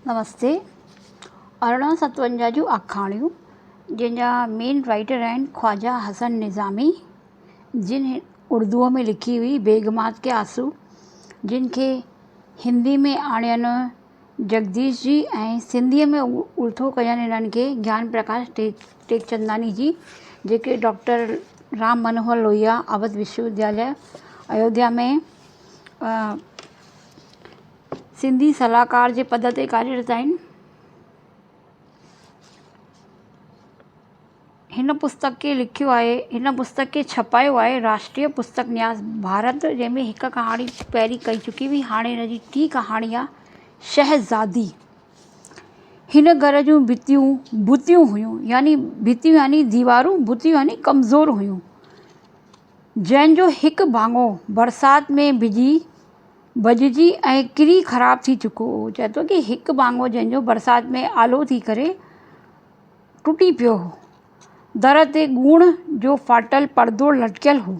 نمستي 1857 جون آکاڻيون جنهن جا مين رائيٽر آهن خواجه حسن نظامي جن اردوء ۾ لکي هئي بيگمات ڪي آنسو جن کي هندي ۾ آڻين جگديش جي ۽ سنڌيء ۾ الٿو ڪين انهن کي گيان پرڪاش ٽيڪچنداڻي جي جيڪي ڊاڪٽر رام منوهر لوهيا اوڌ وشو ودياليه ايوڌيا ۾ سنڌي صلاحڪار جي پد تي ڪاريرت آهن. هن پستڪ کي لکيو آهي هن پستڪ کي ڇپايو آهي راشٽريه پستڪ نياس ڀارت جنهن ۾ هڪ ڪهاڻي پهرين ڪئي چڪي هئي هاڻي هن جي ٽين ڪهاڻي آهي شهزادي. هن گهر جون ڀتيون ڀتيون هيون يعني ڀتيون يعني ديوارون ڀتيون يعني ڪمزور هيون جنهن جو هڪ ڀاڱو برسات ۾ ڀڄي ڀڄجي ۽ ڪري خراب ٿي چڪو هو. چئي ٿو ڪي هڪ ڀاڱو جنهن جو برسات ۾ آلو ٿي ڪري ٽٽي پيو هو. در تي ڳوڻ جو ڦاٽل پردو لٽڪيل هو.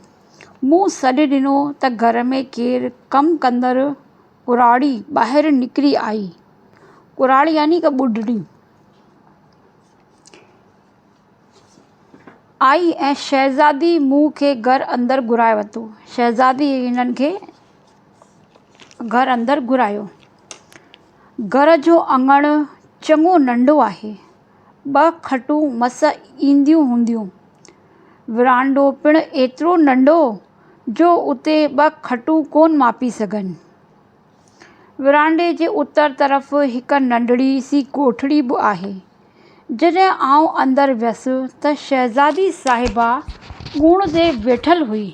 مون سڏ ڏنو ته گهر ۾ ڪير ڪم ڪندڙ ڪراڙي ٻاهر نڪري آئي. ڪراڙي يعني هڪ ٻڍڙي. آئي ۽ شهزادي مون کي گهر اندر گهرائي ورتو. شهزادي هنن کي گهر اندر گهرايو. گهر جو اڱڻ چڱو ننڍو آهي. ٻه کٽون مس اينديون هونديون. ورانڊو پڻ ايترو ننڍو جو اتي ٻه کٽون ڪونه ماپي سگهن. ورانڊي جي اتر طرف هڪ ننڍڙي سي ڪوٺڙي به آهي. جڏهن آئون اندر ويس ته شهزادي صاحبه ڳوڻ تي ويٺل هئي.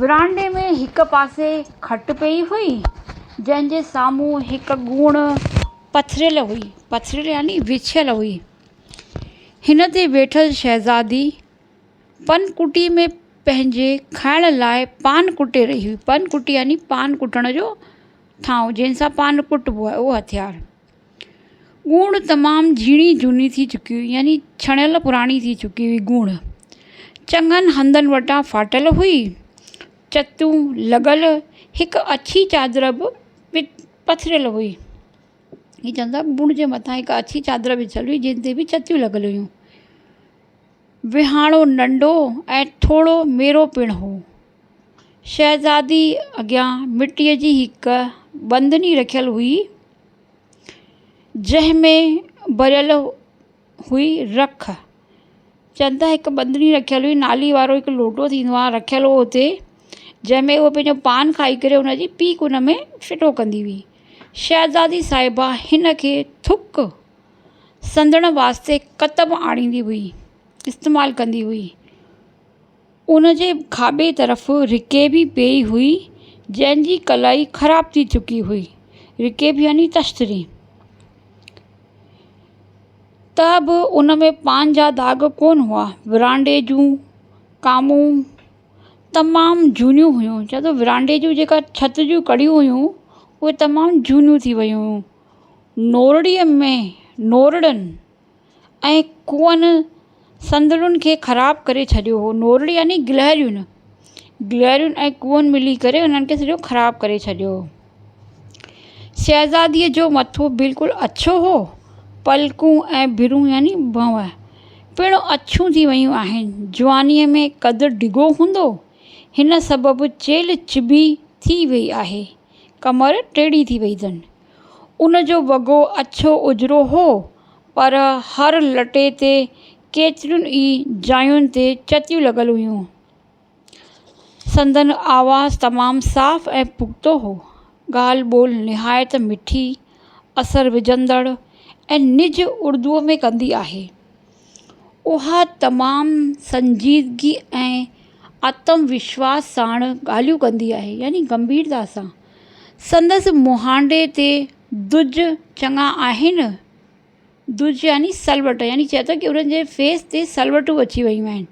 ورانڊي ۾ هڪ پاسي کٽ پئي هئي، جنهن جي سامهون هڪ ڳوڻ پٿريل هئي، پٿريل يعني وڇيل هئي. هن تي ويٺل شهزادي پن ڪٽي ۾ پنهنجي کائڻ لاء پان ڪٽي رهي هئي. پن ڪٽي يعني پان ڪٽڻ جو ٿانو، جنهن سان پان ڪٽبو آهي، اهو هٿيار. ڳوڻ تمام جهيڻي جهوني ٿي چڪي هئي يعني ڇڻيل پراڻي ٿي چڪي هئي ڳوڻ چڱن هنڌن وٽان ڦاٽل هئي چتون لڳل هڪ اڇي چادر به پٿريل هئي هي چون ٿا ڳوڻ جي مٿان هڪ اڇي چادر وڇيل هئي جنهن تي به چتيون لڳل هيون وهاڻو ننڍو ۽ ٿورو ميرو پڻ هو. شهزادي اڳيان مٽيء جي هڪ ٻنڌڻي رکيل هئي، جنهن ۾ ڀريل هئي رک. چون ٿا هڪ ٻنڌڻي رکيل هئي، نالي وارو هڪ لوٽو ٿيندو آهي رکيل هو اتي، جنهن ۾ هوء پنهنجو پان کائي ڪري ان جي پيڪ ان ۾ ڦٽو ڪندي هئي. شهزادي صاحبه هن کي ٿڪ سندڻ واسطي ڪتب آڻيندي هئي، استعمال ڪندي هئي. ان جي کاٻي طرف رڪيبي پيئي هئي، جنهن جي ڪلائي خراب ٿي چڪي هئي. رڪيبي يعني تشتري. ته به ان ۾ پان جا داغ ڪونه هئا. ورانڊي جون ڪامون تمام جهونيون هيون. چئي ٿو ورانڊي جون جيڪا ڇت جون ڪڙيون هيون، اهي تمام جهونيون ٿي ويون هيون. نورڙيء ۾ نورڙن ۽ ڪوئن صندلن کي خراب ڪري ڇڏيو هو. نورڙي يعني گلهرين، گلهرين ۽ ڪوئن ملي ڪري انهن کي سڄو خراب ڪري ڇڏيو هو. شهزاديء جو مٿو بلڪل اڇو هو. پلڪون ۽ ڀرون يعني ڀنء پڻ اڇيون ٿي ويون آهن. جوانيء ۾ قد ڊگهو هوندو. هن سبب چيلهه چٻي ٿي ويئي آهي. ڪمر ٽيڙي ٿي وئي اٿن. ان جو وڳو اڇو اجرو هو، پر هر لٽي تي ڪيترين ئي جاين تي چتيون لڳل هيون. سندن آواز تمام صاف ۽ پختو هو. ڳالهه ٻولهه نهايت مٺي، اثر وجهندڙ ۽ نج اردوء ۾ ڪندي آهي. اها تمام سنجيدگي ۽ آتم وشواس ساڻ ڳالهيون ڪندي آهي يعني گنڀيرتا سان. سندس مهانڊي تي دز چڱا آهن. دز يعني سلوٽ يعني چئي ٿو ڪي انهن جي فيس تي سلوٽون اچي ويون آهن.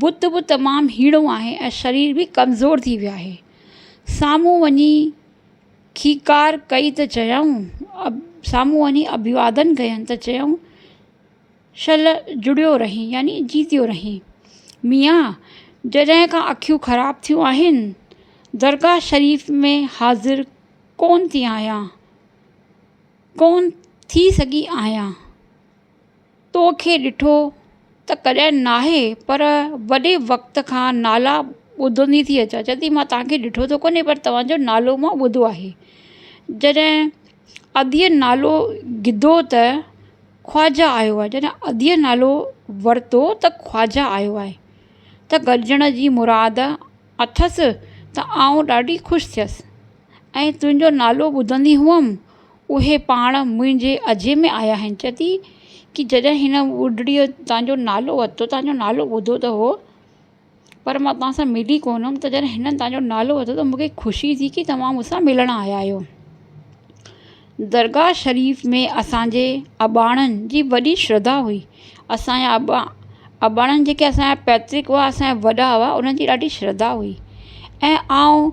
بت به تمام هيڻو آهي ۽ شرير به ڪمزور ٿي ويو آهي. سامهون وڃي کيڪار ڪئي ته چيائون سامهون وڃي اڀيوادن ڪين ته چيائون شل جڙيو رهين يعني جيتيو رهين. ميان! جڏهن کان اکيون خراب ٿيون آهن، درگاهه شريف ۾ حاضر ڪونه ٿي آهيان. ڪونه ٿي سگهي آهيان. تو کي ڏٺو ته ڪڏهن ناهي پر وڏي وقت کان نالا ٻڌندي ٿي اچان. چئي ٿي مان توهان کي ڏٺو ته ڪونهي پر توهان جو نالو مان ٻڌو آهي. جڏهن اديءَ نالو ڳڌو ته خواجه آيو آهي. جڏهن اديءَ نالو ورتو ته خواجه آيو آهي ته گڏجڻ جي مراد اٿس ته آئون ڏاڍي خوش ٿيس ۽ تنهنجو نالو ٻڌندي هئم اهي پاڻ منهنجي اجهي ۾ آيا آهن. چئي ٿي ڪه جڏهن هن ٻڍڙيءَ توهان جو نالو ورتو توهان جو نالو ٻڌو ته هو پر مان توهان سان ملي ڪونه هئم ته جڏهن هنن توهان جو نالو ورتو ته مون کي خوشي ٿي ڪه توهان مون سان ملڻ آيا آهيو. درگاهه شريف ۾ اسان جي اباڻن جي وڏي شرڌا هئي. اسان جا ابا اباڻن جيڪي اسان جا پيترڪ هئا اسان جا وڏا هئا انهن جي ڏاڍي شرڌا هئي ۽ آئون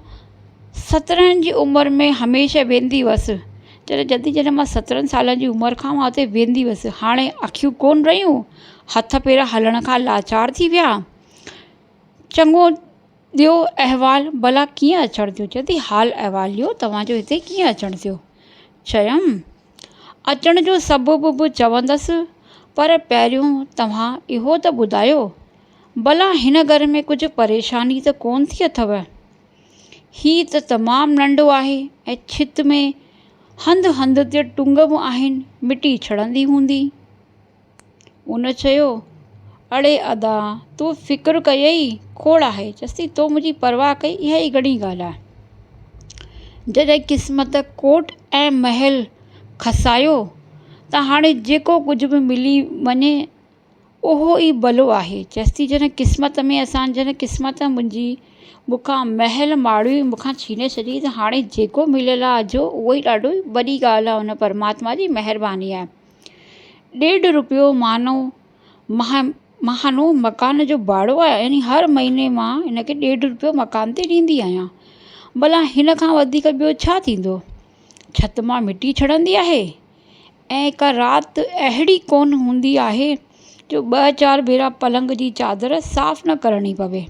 سترهن جي عمر ۾ هميشه ويندي هئس. جڏهن جڏهن جڏهن مان سترهن سالن جي عمر کان مان اتي ويندي هئس. هاڻي اکيون ڪونه رهيون هٿ پير هلڻ کان لاچار ٿي ويا. چڱو ڏيو احوال ڀلا ڪيئن اچڻ ٿيو؟ چئي ٿي حال احوال ڏيو توهان جو هتي ڪيئن اچڻ ٿيو؟ چيم اچڻ جو سبب به چوندس پر پهريون توهان اهو ته ٻڌايو ڀلا هن گهر ۾ ڪجهه پريشاني ته ڪونه ٿي اٿو؟ هي ته تمام ننڍو آهي ۽ ڇت ۾ هنڌ هنڌ تي ٽنگ به آهن مٽي ڇڙندي هوندي. ان چيو، اڙي ادا تو فڪر ڪيئي کوڙ آهي، جستي تو منهنجي پرواهه ڪئي اها ئي گهڻي ڳالهه آهي. جڏهن قسمت ڪوٽ ۽ محل کسايو ته هاڻي جيڪو ڪجهه به ملي وڃي اهو ئي ڀلو آهي. جستي جڏهن قسمت ۾ اسان جڏهن قسمت منهنجي مون کان محل ماڙيون مون کان ڇيني ڇڏي ته هاڻي جيڪو مليل آهي اجهو اهو ئي ڏاڍو وڏي ڳالهه آهي ان پرماتما جي مهرباني آهي. ڏيڍ روپيو مانو ماهانو مڪان جو ڀاڙو آهي يعني هر مهيني مان هن کي ڏيڍ روپيو مڪان تي ڏيندي آهيان ڀلا هن کان وڌيڪ ٻيو ڇا ٿيندو ڇت مان مٽي ڇڙندي آهي ۽ ڪا رات اهڙي ڪونه هوندي آهي جو ٻه چار ڀيرا پلنگ جي چادر صاف نه ڪرڻي پوي.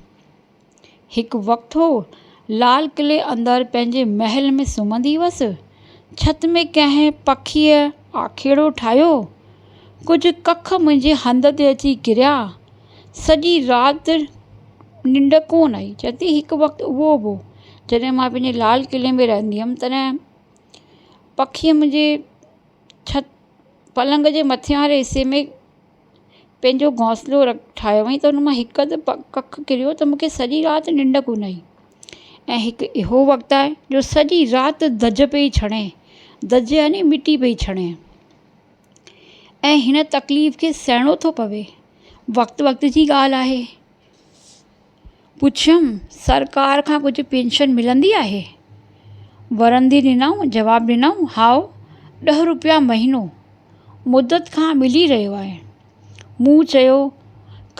هڪ وقت هو، لال قلعي اندر پنهنجي محل ۾ سمهندي هئس. ڇت ۾ ڪنهن پکيء آکيرو ٺاهيو. ڪجهه ڪک منهنجي هنڌ تي اچي ڪريا. سڄي رات ننڊ ڪونه آئي. چئي ٿي هڪ وقت اهو به هو، جڏهن مان پنهنجي لال قلعي ۾ رهندي هيم، تڏهن پکيء منهنجي ڇت پلنگ جي مٿي واري حصي ۾ پنهنجو گهونسلو ٺاهيو هئائين ته ان مان هڪ اڌ ڪک ڪريو ته مون کي سڄي رات ننڊ ڪونه آئي ۽ هڪ اهو وقت آهي جو سڄي رات دز پئي ڇڻي دز يعني مٽي پئي ڇڻي ۽ هن تڪليف کي سهڻو ٿو پوي وقت وقت جي ڳالهه آهي پڇيم سرڪار کان ڪجهه پينشن ملندي آهي؟ ورندي ڏنائون، جواب ڏنائون، هائو، ڏهه روپيا مهينو مدت کان ملي رهيو آهي. مون چيو،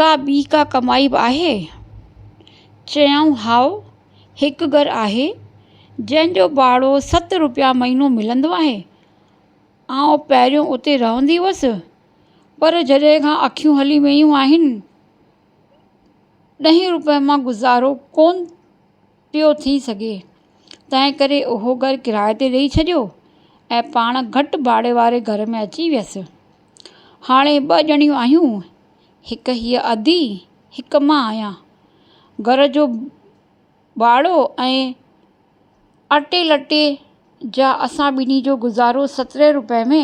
ڪا ٻي ڪا ڪمائي به آهي؟ چيائون، هائو، هڪ گهر آهي، جنهن جو ڀاڙو ست روپيا مهينو ملندو آهي. آئون پهريون اتي رهندي هئس، پر جڏهن کان اکيون هلي ويون آهن، ڏهين روپئي مان گذارو ڪونه پيو ٿي سگهي، تنهن ڪري اهو گهر ڪرائي تي ڏئي ڇڏيو ۽ پاڻ گهٽ ڀاڙي واري گهر ۾ اچي ويس. هاڻي ٻه ڄڻيون آهيون، هڪ هيء ادي، هڪ مان آهيان. گهر جو ڀاڙو ۽ اٽي لٽي جا اسان ٻنهي جو گذارو سترهين روپئي ۾.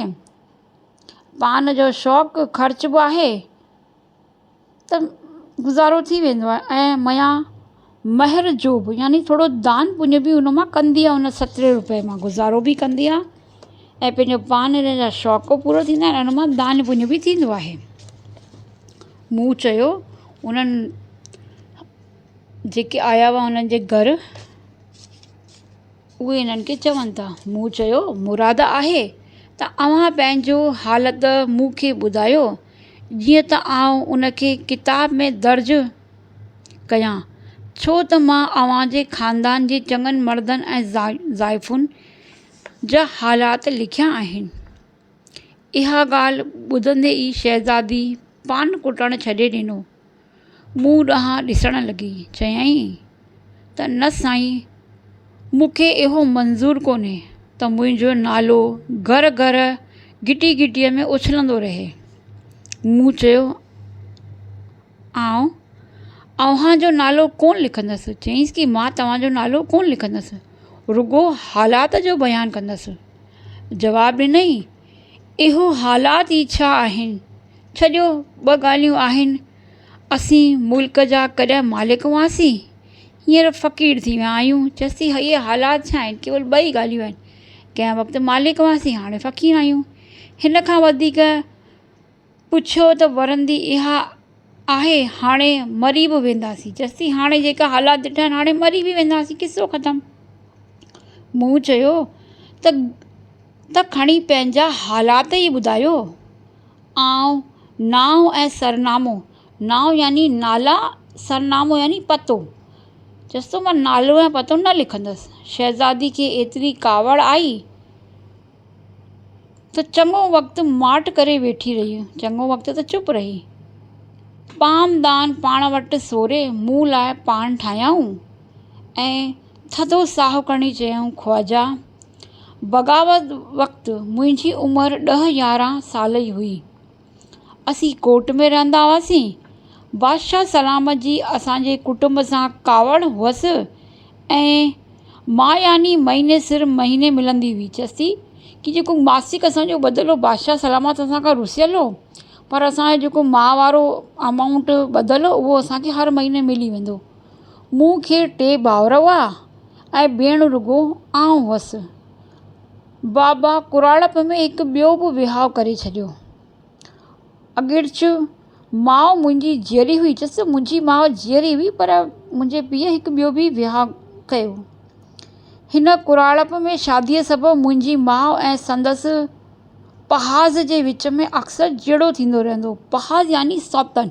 پان جو شوق خرچ به آهي. ته گذارو ٿي ويندو آهي ۽ ميان مهر جو به يعني ٿورو دان پڃ به ان مان ڪندي آهي ان سترهين رپئي مان گذارو به ڪندي آهي ۽ پنهنجو پان ان جا شوق به پورو ٿيندا آهن ۽ ان مان دان پڃ به ٿيندو آهي مون چيو انهن جيڪي آيا هئا انهن جي گهر اهي انهن کي چون ٿا. مون چيو، مراد آهي ته اوهان پنهنجو حالت مون کي ٻڌايو، جيئن ته آئون ان کي ڪتاب ۾ درج ڪيان، ڇو ته مان اوهان جي خاندان جي چڱن مردن ۽ زائفن جا حالات لکيا آهن. اها ڳالهه ٻڌندي ئي شهزادي پان ڪٽڻ ڇڏي ڏنو. مون ڏانهن ڏسڻ لڳي. چيائين ته نه سائين، مون کي اهو منظور ڪونهي ته منهنجو نالو گهر گهر گهٽي گهٽيء ۾ اڇلندو رهي. مون چيو، آئون اوهان جو نالو ڪونه لکندس. چيائينس ڪه مان توهان جو نالو ڪونه لکندس، رڳو حالات جو بيان ڪندس. جواب ڏنائين، اهو حالات ئي ڇا آهن؟ ڇڏيو، ٻه ڳالهيون آهن، اسين ملڪ جا ڪڏهن مالڪ هئاسين، هينئر فقير ٿي ويا آهيون. چيس ٿي، اهي حالات ڇا آهن؟ ڪيول ٻه ئي ڳالهيون آهن، ڪنهن وقت مالڪ هئاسين، هاڻي فقير آهيون. هن کان وڌيڪ پڇيو ته ورندي اها آهي، هاڻي مري به وينداسين. چيس ٿي، هاڻي جيڪا حالات ڏٺا آهن، هاڻي مري به وينداسين، قصو ختم. مون چيو ته ته کڻي پنهنجا حالات ئي ٻڌايو. آئون نانء ۽ سرنامو، نانء يعني نالا، سرنامو يعني پتو. چيس ٿو مان نالو ۽ پتو نه لکندس. شهزادي کي ايتري ڪاوڙ آئي ته چڱو وقت ماٺ ڪري ويٺي رهي. چڱو وقت ته چپ رهي. پان دان پاڻ وٽ سوري مون لاء پان ٺاهيائون ۽ ٿڌو ساهه کڻي چيائون، خواجا! بغاوت وقت منهنجي عمر ڏهه 11 سال ئي هئي. اسين ڪوٽ ۾ رهندا هئاسين. بادشاهه سلامت جي اسان جي ڪٽنب سان ڪاوڙ هئس ۽ ماهياني مهيني سر مهيني ملندي هئي. چيس ٿي ڪي جيڪو ماسڪ اسان جو ٻڌل هو بادشاهه سلامت اسان کان رسيل هو پر اسان جو جيڪو ماهه وارو امائونٽ ٻڌل هو اهو اسان کي هر مهيني ملي ويندو. مون کي ٽي ڀائر هئا ۽ ڀيڻ رڳو آئون هئس. بابا ڪراڙپ ۾ هڪ ٻيو به وهانء ڪري ڇڏيو. اگرچ ماء منهنجي جيئري هئي، چيس منهنجي ماء جيئري هئي پر منهنجي پيء هڪ ٻيو به وهانء ڪيو. هن ڪراڙپ ۾ شاديء سبب منهنجي ماء ۽ سندس پهاز جي وچ ۾ اڪثر جهيڙو ٿيندو رهندو هو. پهاز يعني سوتن.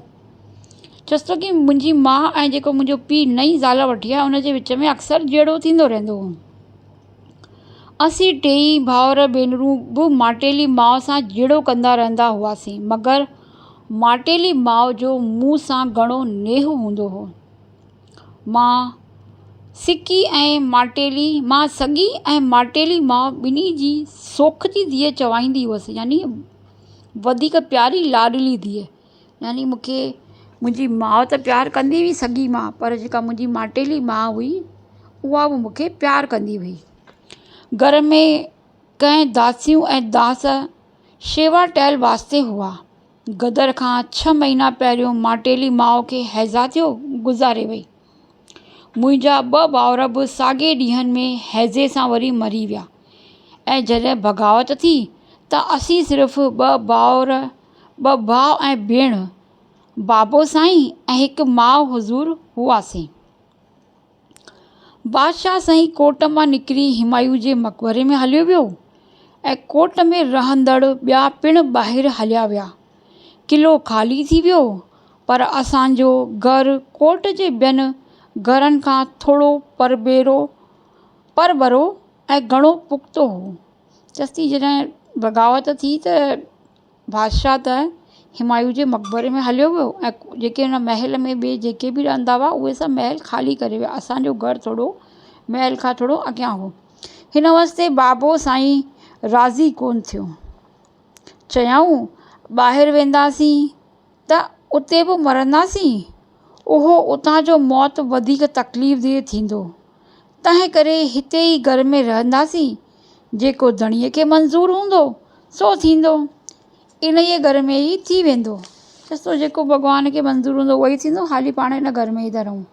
چيس ٿو ڪي منهنجي ماء ۽ جيڪو منهنجو پيء نئين زال وٺي آيو ان جي وچ ۾ اڪثر جهيڙو ٿيندو رهندو هو. اسين ٽيئي ڀائر ڀينرون به ماٽيلي ماء سان جهيڙو ڪندا رهندا هئاسين مگر ماٽيلي ماء جو مون سان گهڻو نيهه هوندو هو. مان سڪي ۽ ماٽيلي مان سڳي ۽ ماٽيلي ماء ٻنهي جي سوکتي ڌيء چوائيندي هئس يعني وڌيڪ پياري لاڏلي ڌيء. يعني مون کي منهنجي ماء ته پيار ڪندي هئي سڳي ماء پر جيڪا منهنجي ماٽيلي ماء هئي اها به مون کي پيار ڪندي هئي. گهر ۾ ڪئين داسيون ۽ داس شيوا ٽهل واسطي هئا. غدر کان ڇهه مهينا پهريون ماٽيلي ماء کي هيضا ٿيو، گذاري وئي. منهنجا ٻه ڀائر به ساڳئي ڏينهن ۾ هيضي سان وري مري ويا ۽ جڏهن بغاوت ٿي ته اسين صرف ٻه ڀائر ٻه ڀاء ۽ ڀيڻ، بابو سائين ۽ هڪ ماء حضور هئاسين. بادشاهه سائين ڪوٽ مان نڪري همايون جي مقبري ۾ هليو ويو ۽ ڪوٽ ۾ رهندڙ ٻيا پڻ ٻاهر هليا ويا. قلعو خالي ٿي ويو، پر اسان جو گهر ڪوٽ جي ٻين گهرن کان ٿورو پرڀرو ۽ گهڻو پختو هو. چستي جڏهن بغاوت ٿي ته بادشاهه ته همايون جي مقبري ۾ هليو ويو ۽ جيڪي هن محل ۾ ٻئي جيڪي به رهندا هئا اهي سڀ محل خالي ڪري ويا اسان جو گهر ٿورو محل کان ٿورو اڳيان هو هن واسطي بابو سائين راضي ڪونه ٿيو چيائون ٻاهر وينداسين ته اتي به مرنداسين اهو اتان جو موت وڌيڪ تڪليف ده ٿيندو تنهن ڪري هتي ئي گهر ۾ رهنداسين جيڪو ڌڻيء کي منظور هوندو، سو ٿيندو. انهيء گهر ۾ ئي ٿي ويندو. چيس ٿو جيڪو ڀڳوان کي منظور هوندو، اهو ئي ٿيندو. حالي پاڻ هن گهر ۾ ئي ٿا رهون.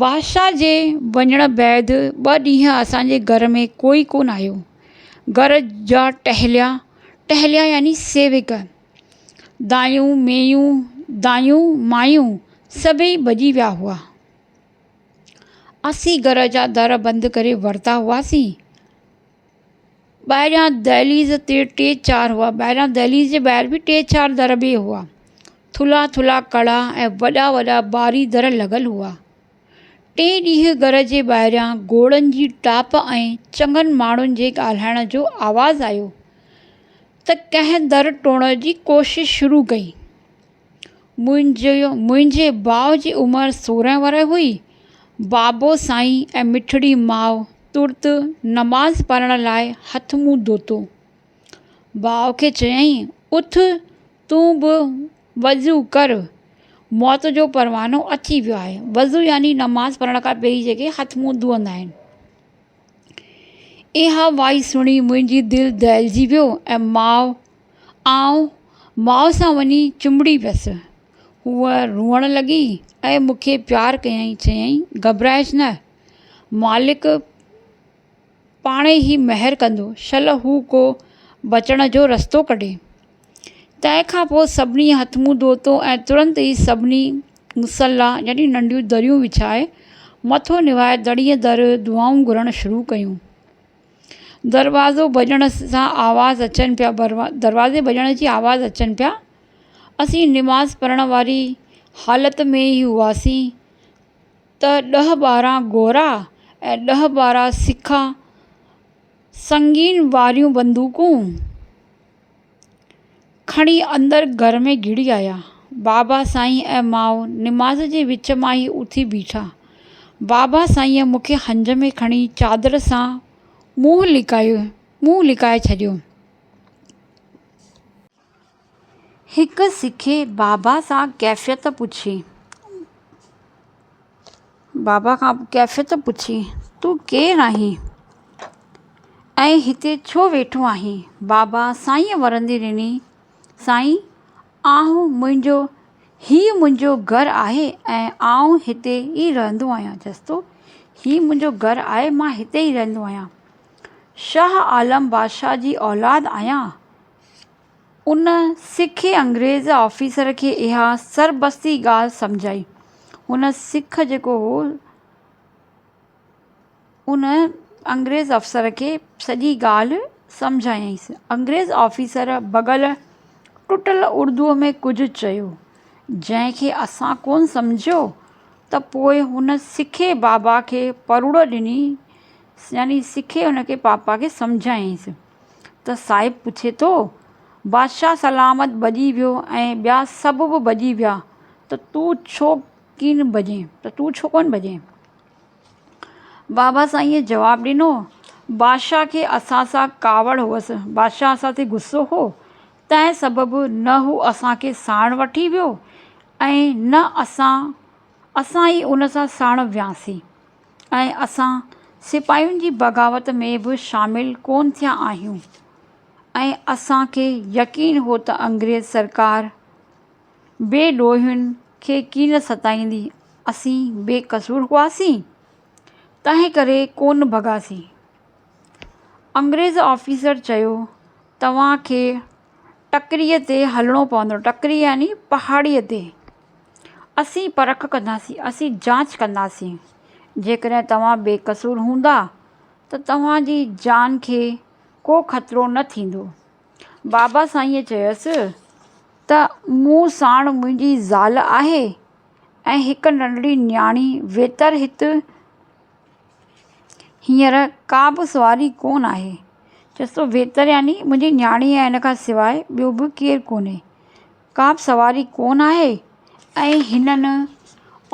بادشاهه جي وڃڻ بعد ٻه ڏينهن اسان جي گهر ۾ ڪوئي ڪونه آيو. گهر جا ٽهليا، ٽهليا يعني سيوڪ، دايون، ميون، دايون، مايون سڀئي ڀڄي ويا هئا. اسين گهر جا در بند ڪري ورتا هئاسين. ٻاهريان دهليز تي ٽي چار هئا. ٻاهريان دهليز جي ٻاهر به ٽي چار در به هئا. ٿلها ٿلها ڪڙا ۽ وڏا وڏا ٻاري در لڳل هئا. ٽئين ڏينهن گهر جي ٻاهريان گهوڙن جي ٽاپ ۽ چڱن ماڻهن جي ڳالهائڻ جو آواز آيو ته ڪنهن در ٽوڙڻ جي ڪوشش شروع ڪئي. منهنجي ڀاء جي عمر 16 ورهيه هئي. بابو سائين ۽ مٺڙي ماء. ترت نماز پڙهڻ لاء هٿ منهن ڌوتو. ڀاء کي چيائين، اٿ تون به وضو ڪر، موت جو پروانو اچي ويو آهي. وضو يعني نماز پڙهڻ کان پهرين جيڪي هٿ منهن ڌوئندا آهن. اها وائي سڻي منهنجي دل دهلجي ويو ۽ ماء آئون ماء سان وڃي چنبڙي پيس. هوء روئڻ لڳي ۽ مون کي پيار ڪيائين، چيائين، گهٻرائج نه، مالڪ پاڻ ئي مهر ڪندو، شل هو ڪو بچڻ جو رستو ڪڍي. تنهن کان پوء سڀني هٿ منهن ڌوتو ۽ ترنت ئي سڀني مصلا يعني ننڍيون دريون وڇائي مٿو نوائي دڙيء در دعائون گهرڻ شروع ڪيون. دروازو ڀڄڻ سان آواز اچن پيا دروازي ڀڄڻ جي آواز اچن پيا. اسين نماز پڙهڻ واري حالت ۾ ئي هئاسين ته ڏهه 12 گورا ۽ ڏهه 12 سکا سنگين واريون بندوقون کڻي اندر گهر ۾ گهڙي آيا. بابا سائين ۽ ماء نماز جي وچ مان ئي اٿي بيٺا. بابا سائينء مون کي هنج ۾ کڻي چادر سان منهن لڪايو منهن لڪائي ڇڏيو. هڪ سکي بابا سان ڪيفيت پڇي. بابا کان ڪيفيت پڇي، تون ڪير آهين ۽ هتي ڇو ويٺو آهين؟ بابا سائينء ورندي ڏني، سائين آئون منهنجو هيء منهنجو گهر آهي ۽ آئون هتي ئي رهندو آهيان. جستو، هي منهنجو گهر آهي، مان هتي ئي رهندو آهيان. شاهه عالم بادشاهه جي اولاد آهيان. ان سکي انگريز آفيسر کي اها سربستي ڳالهه سمجهائي. هن سک جيڪو هو ان انگريز افسر کي سڄي ڳالهه سمجهايائينس. انگريز آفيسر ڀڳل ٽٽل اردوء ۾ ڪجهه چيو، جنهن کي اسان ڪونه سمجهيو ته پوء هن سکي بابا کي پروڙ ڏني يعني سکي هن کي پاپا کي سمجهايائينس. ته صاحب پڇي ٿو، بادشاهه سلامت ڀڄي ويو ۽ ٻيا سڀ به ڀڄي ويا ته تون ڇو ڪين ڀڄين ته تون ڇو ڪونه ڀڄين؟ بابا سائينء جواب ڏنو، بادشاهه کي اسان سان ڪاوڙ هئس، بادشاهه اسان تي غصو هو، تنهن سبب نه هو اسان کي ساڻ وٺي ويو ۽ نه اسان اسان ئي ان سان ساڻ وياسين. ۽ اسان سپاهين جي بغاوت ۾ به شامل ڪونه ٿيا آهيون ۽ اسان کي يقين هو ته انگريز سرڪار بي ڏوهين کي ڪين ستائيندي، اسين بي قصور هئاسين، تنهن ڪري ڪونه ڀڳاسين. انگريز آفيسر چيو، توهان کي ٽڪريء تي هلڻو پوندو، ٽڪري يعني پهاڙيء تي. اسين پرک ڪنداسين، اسين جاچ ڪنداسين. جيڪڏهن توهان بي قصور هوندا ته توهان جي جان کي ڪو خطرو نه ٿيندو. بابا سائينء چيس ته مون ساڻ منهنجي زال آهي ۽ هڪ ننڍڙي نياڻي ويتر هت هينئر ڪا به سواري ڪونه آهي. چيس ٿو ويتر يعني منهنجي نياڻي ۽ ان کان سواء ٻيو به ڪير ڪونهي. ڪا به سواري ڪونه آهي ۽ هنن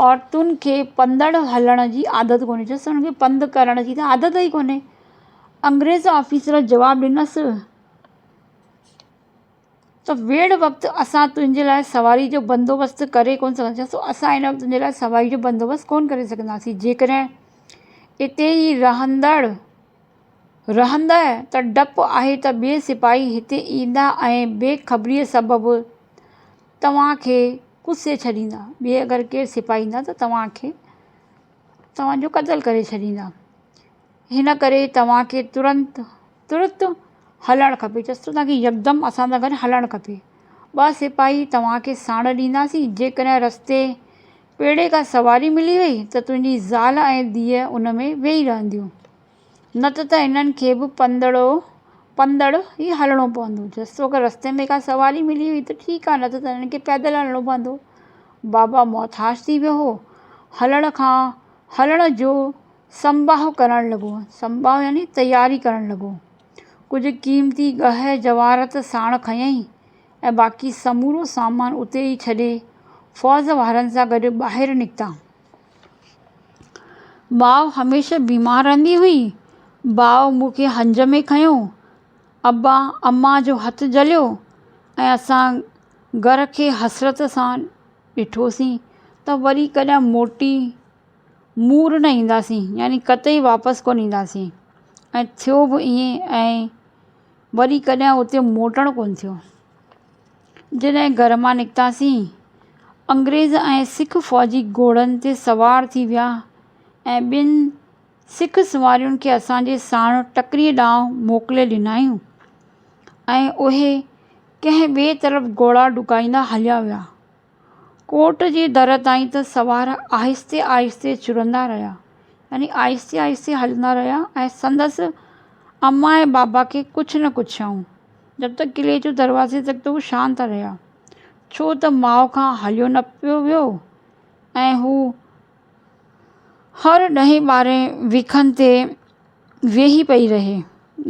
عورتن کي پنڌڙ هلڻ جي عادت ڪونهي چيس هنن کي پنڌ ڪرڻ جي ته عادت ئي ڪونهي انگريز آفيسر جواب ڏنس ته ويڙهه وقت اسان تنهنجي لاء سواري جو بندوبست ڪري ڪونه سگهنداسين سو اسان هن وقت تنهنجي لاء سواري جو بندوبست ڪونه ڪري سگهنداسين جيڪڏهن اتي ئي رهندڙ رهندء ته ڊپ آهي ته ٻئي سپاهي هتي ايندا ۽ بي خبريء سبب توهان کي ڪسي ڇڏيندا. ٻئي اگر ڪير سپاهي ايندا ته توهان کي توهان جو قتل ڪري ڇڏيندا. هن ڪري توهان کي ترنت ترت هلڻ کپي. چيس ٿو توهان کي يڪدم اسان سان گڏ هلڻ کپي. ٻه سپاهي توهان کي ساڻ ڏينداسين. جيڪڏهن رستي پيڙي ڪا سواري ملي وئي ته تنهنجي زال ۽ ڌيء ان ۾ ويهي رهنديون. نه ته ته انهن کي به پنڌڙو، پنڌڙ، ئي هلڻو پوندو. جستو اگر رستي ۾ ڪا سواري ملي وئي ته ٺيڪ آهي نه ته ته انهن کي پيدل هلڻو پوندو. بابا محتاج ٿي ويو هو. هلڻ کان هلڻ جو سنباهو ڪرڻ لڳو. سنباهو يعني تياري ڪرڻ لڳو. ڪجهه قيمتي ڳهه جواهرات ساڻ کنيائين ۽ باقي سمورو سامان اتي ئي ڇڏي فوج وارن سان گڏ ٻاهر نڪتا. ماء هميشه بيمار رهندي هئي. ڀاء مون کي هنج ۾ کنيو، ابا امان جو هٿ جهليو ۽ اسان گهر کي حسرت سان ڏٺوسين ته وري ڪڏهن موٽي مور نه اينداسين يعني قطعي واپس ڪونه اينداسين ۽ ٿيو به ائين ۽ وري ڪڏهن اتي موٽڻ ڪونه ٿيو. جڏهن گهر مان نڪتاسين، انگريز ۽ سک فوجي گهوڙن تي سوار ٿي ويا ۽ ٻن سک سوارين کي اسان جي ساڻ ٽڪريء ڏانهن موڪلي ڏنائون ۽ اهي ڪنهن ٻئي طرف گهوڙا ڊڪائيندا هليا ويا. ڪوٽ جي در تائين ته سوار آهستي آهستي چرندا رهيا يعني آهستي آهستي هلندا رهيا ۽ سندس اما ۽ بابا کي ڪجهه نه ڪڇيائون. جب تڪ قلعي جو دروازي تڪ ته هو شانت رهيا، ڇو ته ماء کان هليو نه پيو ويو ۽ هو هر ڏهين ٻارهين وکن تي ويهي پئي رهي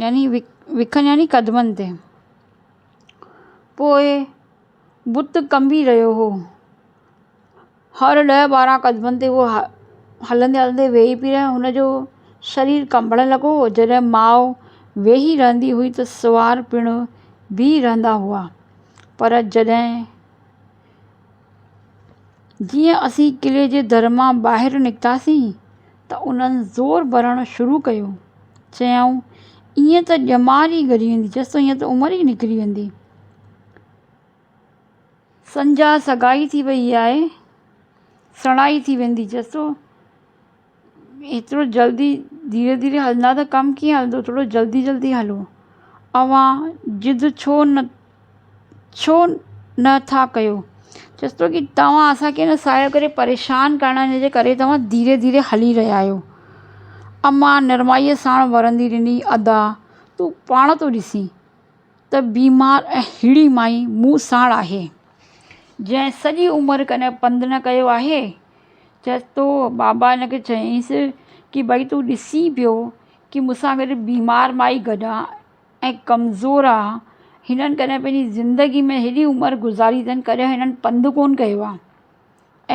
يعني وکن يعني قدمن تي. پوء بت ڪنبي رهيو هو. هر ڏهه ٻارهن قدمن تي هوء هلندي هلندي ويهي پئي رهي. هن جو شرير ڪنبڻ لڳو. جڏهن ماء ويهي رهندي هئي ته سوار پڻ بيهي رهندا هئا. پر جڏهن جيئن اسين قلعي جي در مان ٻاهر نڪتاسين ته انهن زور ڀرڻ شروع ڪيو. چيائون، ائين ته ڄمار ئي ڳري ويندي. چيس ته ائين ته عمر ئي نڪري ويندي. سنجها سگائي ٿي وئي آهي، سڻائي ٿي ويندي. چيس ٿو ايترو جلدي ڌيري ڌيري هلندا ته ڪم ڪيئن هلندو ٿورو جلدي جلدي هلو. اوهان ضد ڇو نه ڇو نه ٿا ڪيو؟ چيس ٿو ڪي توهان اسان کي نه سايو ڪري پريشان ڪرڻ جي ڪري توهان ڌيري ڌيري هلي رهيا آهيو. امان نرمائيء ساڻ ورندي ڏني، ادا تون پاڻ ٿو ڏسين ته بيمار ۽ ههڙي مائي مون ساڻ آهي، جنهن سڄي عمر ڪڏهن پنڌ نه ڪيو آهي. چيس ٿو بابا هن کي چيائينس ڪي ڀئي تون ڏسين پيو ڪي مون سان گڏ بيمار مائي گڏ آ ۽ ڪمزور آ، هنن ڪڏهن پنهنجي زندگي ۾ هيڏي عمر گذاري اٿن ڪڏهن هنن پنڌ ڪونه ڪيو آ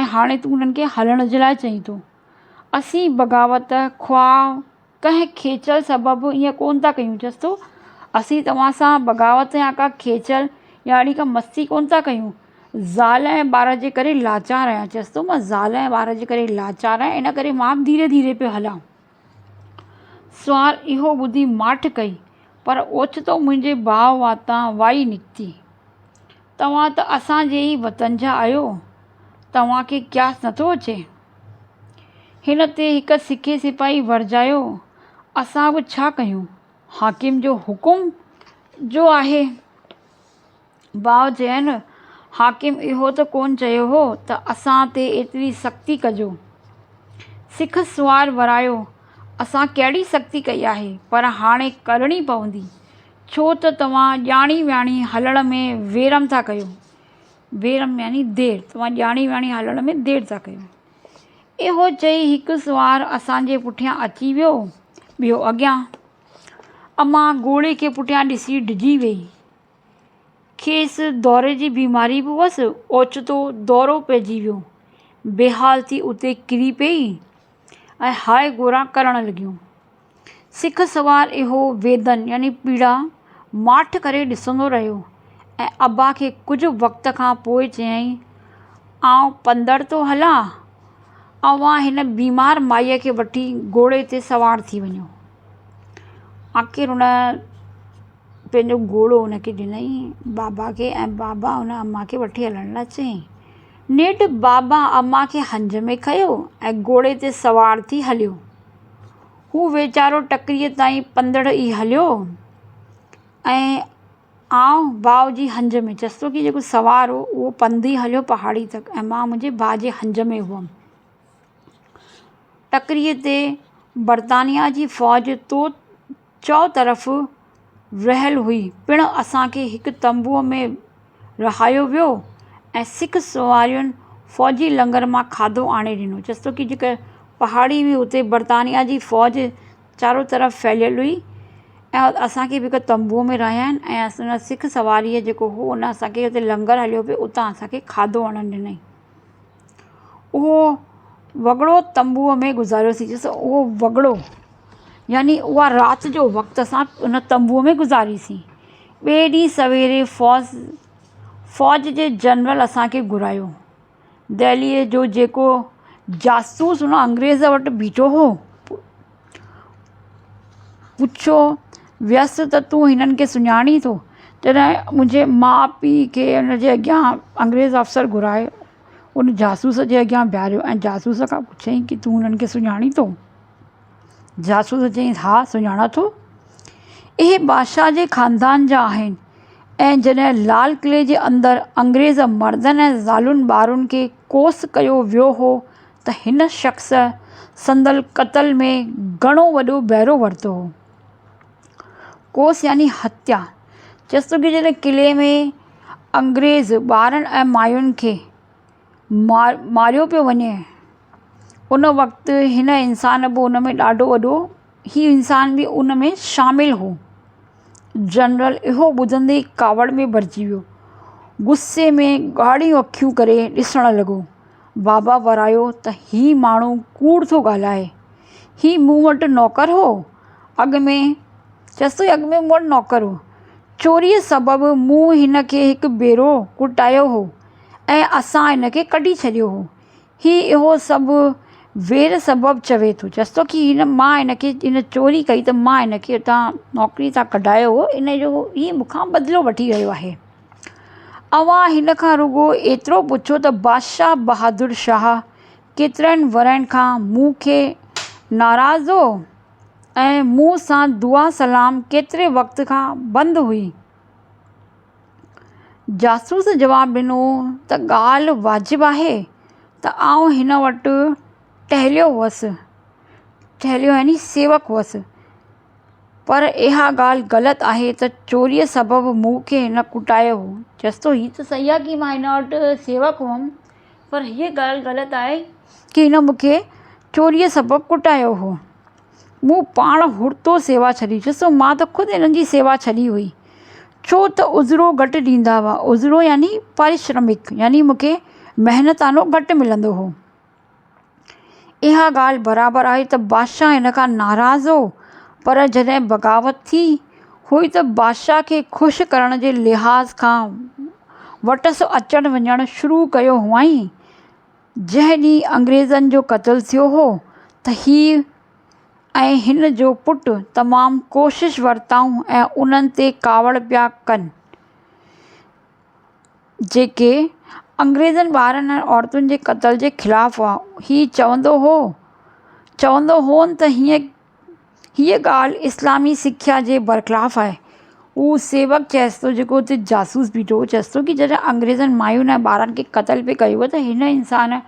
۽ هاڻي تون هنن کي هلڻ جي لاء چئين ٿو. اسين بغاوت خواهه ڪنهن کيچل سبب ائين ڪونه ٿا ڪيون. چيس ٿو، اسين توهان سان بغاوت يا ڪا کيچل يا اهڙي ڪا مستي ڪونه ٿا ڪيون. زال ۽ ٻار جي ڪري لاچار آهيان. چيس ٿو، مان زال ۽ ٻار جي ڪري لاچار آهيان، ان ڪري مان به ڌيري ڌيري پيو هلان. سوار اهو ٻڌي ماٺ ڪئي، پر اوچتو منهنجي ڀاء واتان وائي نڪتي، توهان ته اسان جي ئي وطن جا آهيو، توهان کي قياس نٿو اچي؟ هن تي هڪ سکي سپاهي ورجايو، اسان به ڇا ڪيون، حاڪم جو حڪم جو آهي. ڀاء چين، حاڪم اهو ته ڪونه چيو هو ته اسان تي ايتري سختي ڪجو. سک سوار ورايو، اسان ڪهڙي سختي ڪئي آهي، پر هاڻي ڪرڻي پوندي، ڇو ته توهان ڄاڻي واڻي هلڻ ۾ ويرم ٿا ڪيو. ويرم يعني دير، توهان ڄاڻي واڻي هلڻ ۾ دير ٿا ڪيو. اهو چئي هڪ سوار اسان جي پٺيان اچي ويو، ٻيو اڳيان. امان گهوڙي کي پٺيان ڏسي ڊڄي ويئي. کيس دوري جي بيماري به هئس، اوچتو دورو پئجي ويو. بيحال ٿي اتي ڪري پيئي ۽ هاء گوران ڪرڻ لڳيون. سک سوار اهو ويدن يعني پيڙا ماٺ ڪري ڏسندو رهيو ۽ ابا کي ڪجهه وقت کان پوء چيائين، آئون پندڙ ٿو هلان، اوهان هن بيمار مائيء کي وٺي گهوڙي تي سوار ٿي وڃو. آخر هن پنهنجو گهوڙو هن کي ڏنائين بابا کي ۽ بابا هن امان کي وٺي هلڻ لاء چيائين. نيٺ بابا امان کي هنج ۾ کنيو ۽ گهوڙي تي سوار ٿي هليو. هو ويچارو ٽڪريء تائين پنڌڙ ئي هليو ۽ آئون ڀاء جي هنج ۾ چستو ڪي جيڪو سوار هو اهو پنڌ ئي هليو پهاڙي تڪ ۽ مان منهنجي ڀاء جي هنج ۾ هئم. ٽڪريء تي برطانيا جي فوج تو چؤطرف رهيل هئي. پڻ اسان کي هڪ تنبوء ۾ رهايو ويو ۽ سک سوارين فوجي لنگر مان کاڌو آڻي ڏنو. چستو ڪي جيڪا پهاڙي هئي اتي برطانيا جي فوج چارو طرف ڦهليل هئي ۽ اسان کي به هڪ تنبوء ۾ رهايائين ۽ ان سک سواريء جيڪو هو ان اسان کي اتي لنگر هليو پئي اتان اسان کي کاڌو آڻڻ ڏنائين. اهو وڳڙو تنبوء ۾ گذاريوسين. چيس اهو وڳڙو يعني اها رات جو وقت اسان ان تنبوء ۾ گذاريسين. ٻئي ڏينهن سويري فوج فوج جي جنرل اسان کي گهرايو. دهليء جو جيڪو جاسوس ان انگريز وٽ بيٺو هو، پڇيو ويس ته تون هنن کي سڃاڻين ٿو؟ تڏهن منهنجي ماءُ پيءُ کي ان جي اڳيان انگريز آفيسر گهرائي ان جاسوس جي اڳيان بيهاريو ۽ جاسوس کان پڇيائين ڪه تون هنن کي سڃاڻين ٿو؟ جاسوس چيائينس ها سڃاڻان ٿو. اهي بادشاهه جي خاندان جا آهن ۽ جڏهن لال قلعي جي اندر انگريز مردن ۽ زالن ٻارن کي ڪوس ڪيو ويو هو ته هن شخص سندن قتل ۾ گهڻو وڏو بهرو ورتو هو. ڪوس يعني هتيا. چيس ٿو ڪه جڏهن قلعي ۾ انگريز ٻارن ۽ ماين کي ماريو پيو وڃي ان وقت هن انسان به ان ۾ ڏاڍو وڏو هي انسان به ان ۾ شامل هو. جنرل اهو ٻڌندي ئي ڪاوڙ ۾ ڀرجي ويو. غصي ۾ ڳاڙهيون اکيون ڪري ڏسڻ لڳو. بابا ورايو ته هي ماڻهو ڪوڙ ٿو ڳالهائي. هي مون وٽ نوڪر هو. اڳ ۾ چيس ٿو اڳ ۾ مون وٽ نوڪر هو. چوريء سبب مون هن کي هڪ ڀيرو ڪٽايو هو ۽ اسان هن کي ڪڍي ڇڏيو هو. هي اهو سڀ وير سبب چوي ٿو. چيس ٿو ڪي هن مان هن کي هن چوري ڪئي ته مان هن کي اتان نوڪري تان ڪڍايو هو ان جو هي مون کان بدلو وٺي رهيو آهي. اوهان هن کان رڳو ايترو پڇو ته بادشاهه بهادر شاهه ڪيترن ورهين کان مون کي ناراض هو ۽ مون سان دعا سلام ڪيتري وقت کان بند هئي. جاسوس جواب ڏنو ته ڳالهه واجب آهي ته آئون هن وٽ ٽهليو هئس، ٽهليو يعني سيوڪ هئس، پر اها ڳالهه غلط آهي ته چوريء سبب مون کي هن ڪٽايو هو. چيس ٿو هي ته صحيح آهي ڪي مان هن وٽ سيوڪ هئم پر هيء ڳالهه غلط آهي ڪي هن مون کي چوريء سبب ڪٽايو هو. مون پاڻ هڙتو سيوا ڇڏي. ڏسو مان ته خود هنن جي سيوا ڇڏي هئي. ڇو ته اجرو گهٽ ڏيندا هئا. اجرو يعني پارشرمڪ يعني مون کي محنتانو گهٽ ملندو هو. اها ڳالهه برابر آهي ته بادشاهه هن کان ناراض هو پر جڏهن بغاوت ٿي هئي ته بادشاهه کي خوش ڪرڻ جي لحاظ کان وٽس اچڻ وڃڻ شروع ڪيو هئائين. جنهن ڏينهن انگريزن جو قتل ٿيو هو ته هي ۽ هن جو پٽ تمام ڪوشش ورتائون ۽ انهن تي ڪاوڙ پيا ڪن، جيڪي انگريزن ٻارن ۽ عورتن جي قتل جي خلاف هئا. هي چوندو هو چوندو هون ته هيئن هيء ڳالهه اسلامي سکيا جي برخلاف آهي. هو سيوڪ چيس ٿو جيڪو اتي جاسوس بيٺو هو چيس ٿو ڪي جڏهن انگريزن ماين ۽ ٻارن کي قتل پئي ڪيو ته هن انسان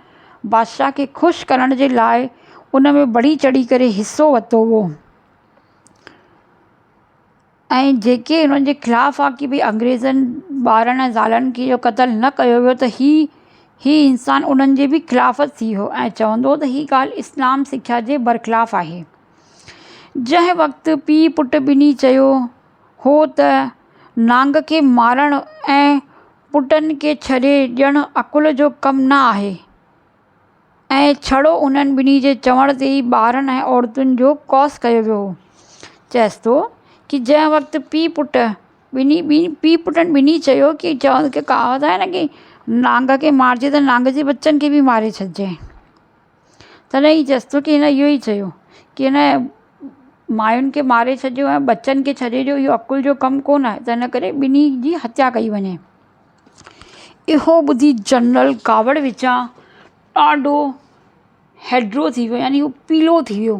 بادشاهه کي خوش ڪرڻ جي لاء ان ۾ بڙهي چڙهي ڪري حصو ورتو هو. ۽ جيڪي انهن جي خلاف آ ڪي ڀئي انگريزن ٻارن ۽ زالن کي اهو قتل نه ڪيو ويو ته هي هي انسان انهن جي به خلاف ٿي ويو ۽ چوندو ته هي ڳالهه اسلام سکيا جي برخلاف آهي. جنهن وقت پيء پٽ ٻنهي چيو هو ته نانگ کي مارڻ ۽ پٽن کي ڇڏي ڏيڻ عقل جو ڪم نه آهي. ۽ ڇڙو انهن ٻنهي جي چوڻ تي ئي ٻارن ۽ عورتن جو ڪوس ڪيو ويو هو. چيس ٿو ڪي جنهن وقت پيء پٽ ٻنهي ٻنهي پيء پٽن ٻنهي چيو ڪي چون ڪي ڪهاوت آهي نه ڪي نانگ کي مارجي ته نانگ جي ٻچن کي به ماري ڇڏجي. تڏهن ئي چيس ٿو ڪي هن اهو ئي چيو ڪي هن ماين کي ماري ڇڏيو ۽ ٻچن کي ڇڏي ڏيو اهو عقل جو ڪم ڪونه آهي ته ان ڪري ٻنهي جي هتيا ڪئي وڃي. اهو ٻڌي جنرل ڪاوڙ وچان ڏاڍو هيڊرو ٿي ويو يعني هو پيلو ٿي ويو.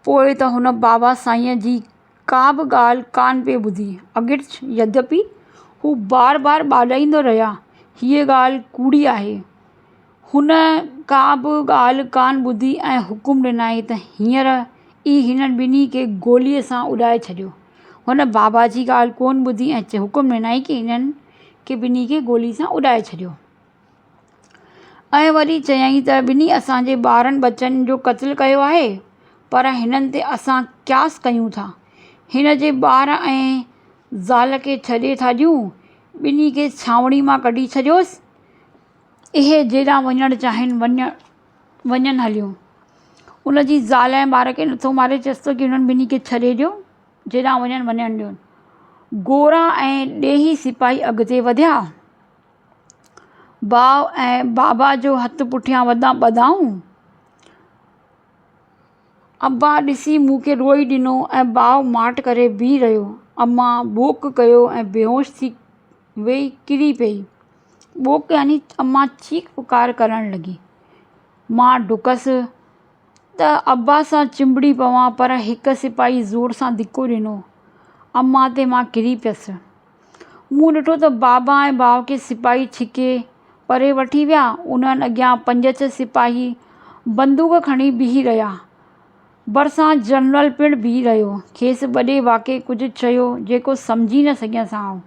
پوءِ ته هن بابا سائينءَ جي ڪا به ڳالهه ڪانه پئي ٻڌي. اگرچ يديپي هو بار بار ٻاڏائيندو رهيا، هيءَ ڳالهه ڪوڙي آهي. هن ڪا به ڳالهه ڪانه ٻڌي ۽ حڪم ڏنائين ته هينئر ئي هنن ٻنهي کي گوليء سان اڏائي ڇڏيو. هن بابا جي ڳالهه ڪونه ٻڌي ۽ حڪم ڏنائين ڪي هنن کي ٻنهي کي گولي سان اڏائي ڇڏيو. ۽ وري چيائين ته ٻنهي اسان جي ٻارن ٻچن جو قتل ڪيو آهي پر هنن تي اسان قياس ڪيون ٿا. هن جي ٻار ۽ زال کي ڇڏي ٿا ڏيون. ٻنهي کي ڇانوڻي مان ڪڍي ڇڏيوس. اهي جيڏانهن وڃڻ چاهين وڃن هليون. ان جي زال ۽ ٻار کي نٿو ماري چيس ٿو ڪي انهن ٻنهي کي ڇڏي ڏيو جيڏانهن وڃن وڃڻ ڏيو. گورا ۽ ڏيهي سپاهي اڳتي وڌيا. ڀاء ۽ بابا جو هٿ پٺيان وڌا ٻڌائون. ابا ڏسي مون کي روئي ڏنو ۽ ڀاء ماٺ ڪري بيهي رهيو. امان ٻوڪ ڪيو ۽ بيهوش ٿي ويئي ڪري پئي. ٻوڪ يعني امان چيخ پڪار ڪرڻ لڳي. مان ڊڪس ته ابا سان چنبڙي پوان پر هڪ سپاهي زور سان ڌڪو ڏنو. امان تي مان ڪري پيس. مون ڏٺو ته بابا ۽ ڀاء کي سپاهي ڇڪي پري وٺي ويا. انهن اڳيان پنج ڇهه سپاهي بندوق کڻي بيهي رهيا. ڀرسان جنرل پڻ بيهي رهيو. کيس وڏي واڪي ڪجهه چيو جيڪو سمجهي نه سگهيس آئون.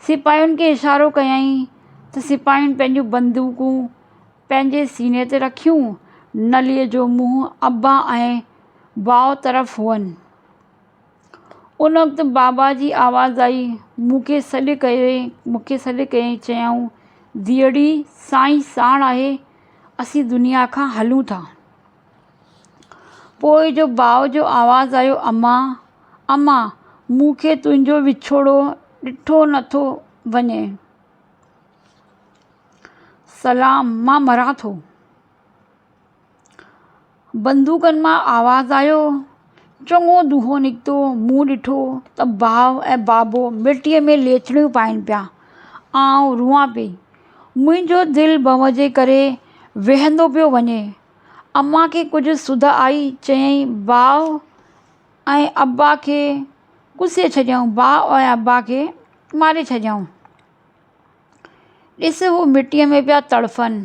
سپاهين کي اشارو ڪيائين ته سپاهين پنهنجون بندوقون پنهنجي سيني تي رکيون. نليء جو منهن ابا ۽ ڀاء طرف هئن. ان وقت بابا جي آواز آئي، مون کي سڏ ڪري مون کي سڏ ڪيائين چيائون، ڌيئڙي سائين ساڻ آهي، اسين دنيا کان هلون ٿا. پوء جو ڀاء جو آواز آيو، امان، امان، مون کي تنهنجو وڇوڙو ڏٺو نٿو وڃي. سلام، مان مران ٿو. بندوقن مان آواز آيو، چڱو دونهون نڪتو، مون ڏٺو ته ڀاء ۽ بابو مٽيء ۾ ليٿڙيون پائين پيا. آئون روئان پئي. منهنجو دل ڀؤ جي ڪري ويهندو پيو وڃي. امان کي ڪجهه سڌ آئي، چيائين، ڀاء ۽ ابا کي ڪسي ڇڏيائون، ڀاء ۽ ابا کي ماري ڇڏيائون. ڏس هو مٽيء ۾ پيا تڙڦن.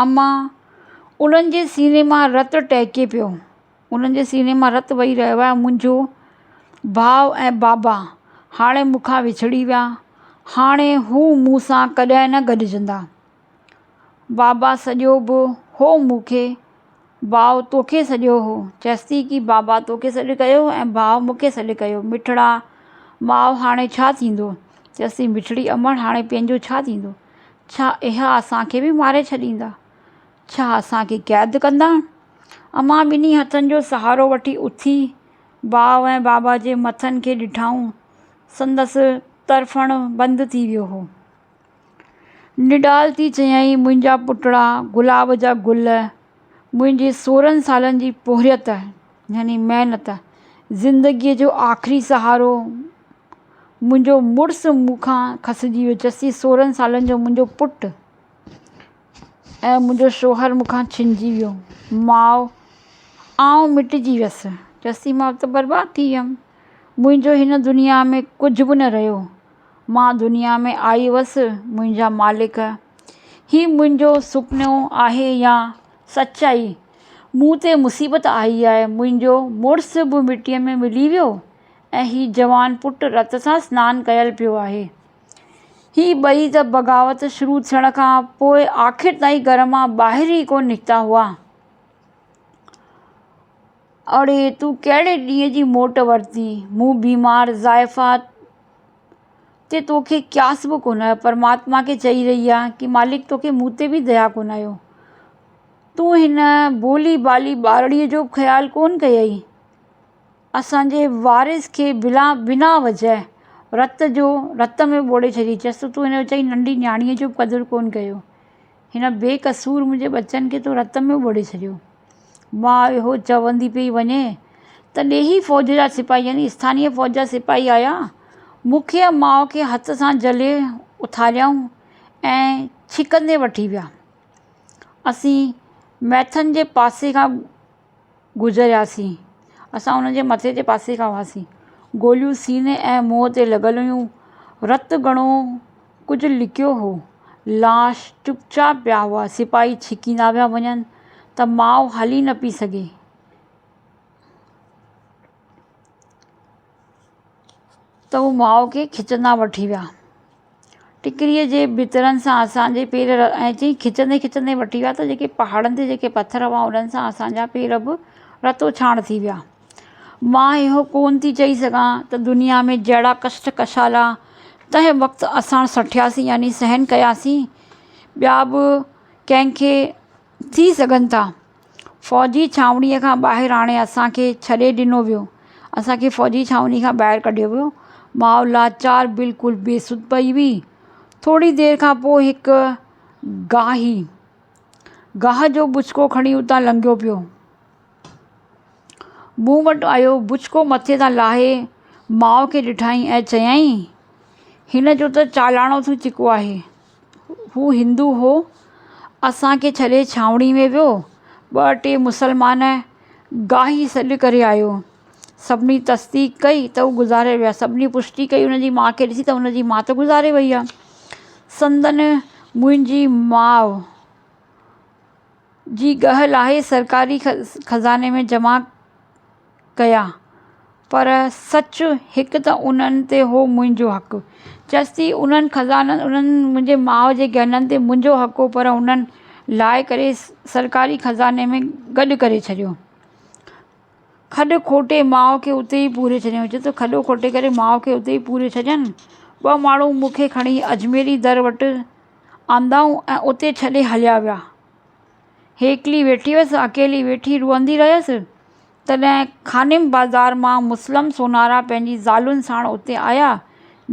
امان، انهن جي سيني مان رت ٽهڪي پيو. انهن جي سيني مان رت وهي رهيو آهي. منهنجو ڀاء ۽ بابا هاڻي مون کان وڇڙي ويا. هاڻي هو مون سان ڪڏهن نه گڏجندا. بابا سڏيو به هو مون کي. ڀاء توکي سڏيو هو. چيس ٿي ڪي بابا توکي سڏ ڪيو ۽ ڀاء مون کي سڏ ڪيو. مٺڙا ماء هاڻي ڇا ٿيندو؟ چيس ٿي مٺڙي امڙ هاڻي پنهنجو ڇا ٿيندو؟ ڇا اها اسان کي به ماري ڇڏيندا؟ ڇا اسان کي قيد ڪندا؟ امان ٻنهي هٿن جو سهارو وٺي اٿي ڀاء ۽ بابا جي مٿن کي ڏٺائون. سندس تڙڦڻ بند ٿي ويو هو. نڍال ٿي چيائين، منهنجا پٽڙا، گلاب جا گل، منهنجي سورهن سالن جي پورهيت يعني محنت، زندگيء جو آخري سهارو، منهنجو مڙس مون کان کسجي ويو، جسي سورهن سالن جو منهنجو پٽ ۽ منهنجو شوهر مون کان ڇنجي ويو، ماء آئون مٽجي ويس، جسي مان ته برباد ٿي ويم، منهنجو هن دنيا ۾ ڪجهه به نه رهيو، مان دنيا ۾ آئي هئس، منهنجا مالڪ هي منهنجو سپنو آهي يا سچائي، مون تي مصيبت آئي آهي، منهنجو مڙس به مٽيء ۾ ملي ويو ۽ هي جوان پٽ رت سان سنان ڪيل پيو آهي. هي ٻئي ته بغاوت شروع ٿيڻ کان پوء آخر تائين گهر مان ٻاهر ئي ڪونه نڪتا هئا. اڙي تون ڪهڙي ڏينهن جي موٽ ورتي؟ مون بيمار زائفا تي توکي قياس به ڪونه آيو. پرماتما کي چئي رهي آهي ڪي مالڪ توکي مون تي به ديا ڪونه آيو. تون هن ڀولي ڀالي ٻارڙيء جو به خيال ڪونه ڪيئي. اسان جي وارث کي بلا بنا وجه رت جو رت ۾ ٻوڙي ڇڏي چيس ته تون هن ويچاري ننڍي نياڻيء جو به قدر ڪونه ڪيو هن بي قصور منهنجي ٻچن کي تو رت ۾ ٻوڙي ڇڏيو ماء اهو چوندي پئي وڃي ته ڏيهي فوج جا سپاهي يعني اسٿانيه فوج جا سپاهي آيا مون کي ۽ ماء کي هٿ سان جهلي اٿاريائون ۽ ڇڪندي وٺي ويا اسين ميٿن جي پاسي کان گذرياسين. اسان انهن جي مٿي جي پاسي کان هئاسين. گوليون سيني ۽ منهن تي لڳل هيون. رت گهڻو ڪجهه لڪيو هو. لاش چپ چاپ پيا هئا. سپاهي ڇڪيندا پيا وڃن ته ماء هلي نه پئي سگهي. ته هو ماء کي کچندا وٺي ويا. ٽڪريء جي ڀترن سان اسان جي پير ۽ چئي کچندي کچندي وٺي ويا ته جيڪي پهاڙن تي جيڪي پٿر هئا انهن سان اسان جا پير به رتو ڇاڻ ٿي ويا. مان اهو ڪونه ٿي چئي سگهان ته دنيا ۾ جهڙا ڪشٽ ڪشالا تنهن وقت اسان سٺياسين يعني سهن ڪياسين ٻيا به ڪنهن کي ٿي سگهن ٿا. فوجي ڇانوڻيء کان ٻاهر آڻي اسان کي ڇڏي ڏنو ويو. اسان کي فوجي ڇانوڻي کان ٻاهر ڪڍيو ويو. ماء لاچار بلڪل بي سڌ پئي هئي. ٿوري دير کان پوء هڪ گاهي گاهه جو بشڪو کڻي اتان لنگهيو پيو. مون وٽ آيو، بشڪو مٿي تان لاهي ماء کي ڏٺائين ۽ چيائين، هن جو ته چالاڻو ٿي چڪو آهي. هو هندو هو. اسان کي ڇڏي ڇانوڻي ۾ ويو. ٻه ٽي مسلمان گاهي سڏ ڪري آيو. سڀني تصديق ڪئي ته هو گذاري ويا. سڀني پشٽي ڪئي ان جي ماء کي ڏسي ته ان جي ماء ته گذاري وئي آهي. سندن منهنجي ماء جي ڳهه لاهي سرڪاري خزاني ۾ جمع ڪيا. پر سچ هڪ ته انهن تي هو منهنجو حق. چيس ٿي انهن خزانن انهن منهنجي ماء جي ڳهنن تي منهنجو حق هو پر انهن لاهي ڪري سرڪاري خزاني ۾ گڏ ڪري ڇڏيو. کڏ کوٽي ماء کي اتي ئي پوري ڇڏيائون. چئي ٿو کڏو کوٽي ڪري ماء کي اتي ئي پوري ڇڏين. ٻه ماڻهو مون کي کڻي اجميري در وٽ آندائون ۽ اتي ڇڏي هليا ويا. هيڪلي ويٺي هيس، اڪيلي ويٺي روئندي رهيس. تڏهن خانم بازار مان مسلم سونارا پنهنجي زالن ساڻ اتي آيا،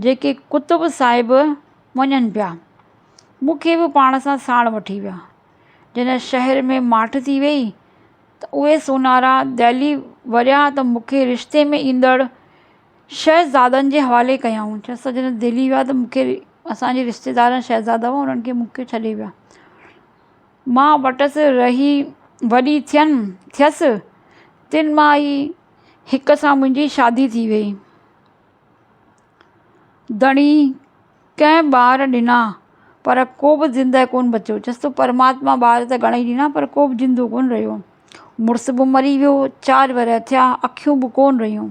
جيڪي قطب صاحب وڃن پيا. مون کي به پاڻ سان ساڻ وٺي ويا. جڏهن شهر ۾ ماٺ ٿي ويئي ته اهي سونارا دهلي وريا ته مون کي رشتي ۾ ايندڙ شهزادن جي حوالي ڪيائون. چيس ته جڏهن دهلي ويا ته مون کي اسان جي رشتيدارن شهزادا هئا انهن کي مون کي ڇڏي ويا. مان وٽس رهي وڏي ٿين ٿيس تن مان ئي هڪ سان منهنجي شادي ٿي ويئي. ڌڻي ڪنهن ٻار ڏنا پر ڪو به زنده ڪونه بچيو. چيس ٿو پرماتما ٻار ته گهڻئي ڏنا پر ڪو به زندو ڪونه رهيو. مڙس به مري ويو، چار ورهيه ٿيا، اکيون به ڪونه رهيون.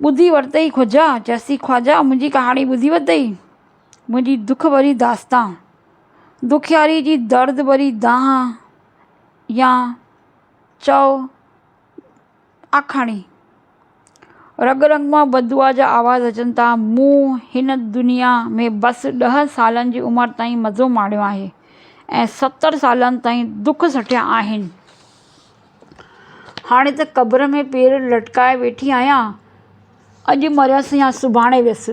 ٻڌي ورتئي خواجا؟ چيس ٿي خواجا منهنجي ڪهاڻي ٻڌي ورتئي؟ منهنجي دک ڀري داستان، دکياري جي درد ڀري دانهن يا چئو آکاڻي، رڳ رڳ مان بددعا جا آواز اچن ٿا. مون هن دنيا ۾ بس ڏهه سالن جي عمر تائين مزو ماڻيو آهي ۽ 70 سالن تائين دک سٺيا آهن. هاڻي ته قبر ۾ پير لٽڪائي ويٺي آهيان. اڄ مريس يا سڀاڻي ويس.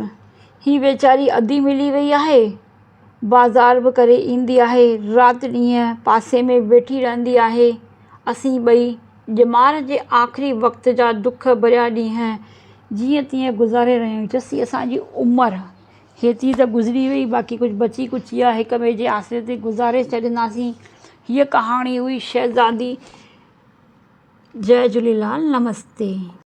هي ويچاري ادي ملي وئي آهي. بازار به ڪري ايندي آهي. رات ڏينهن پاسي ۾ ويٺي رهندي آهي. اسين ٻئي ڄمار جي آخري وقت جا دک ڀريا ڏينهن جيئن تيئن گذاري رهيا آهيون. جسي اسان جي عمر هيتري ته گذري وئي باقي ڪجهه بچي ڪچي آهي هڪ ٻئي جي آسري تي گذاري ڇڏينداسين. هيء ڪهاڻي هئي شهزادي. جئي جهوليلال نمستي.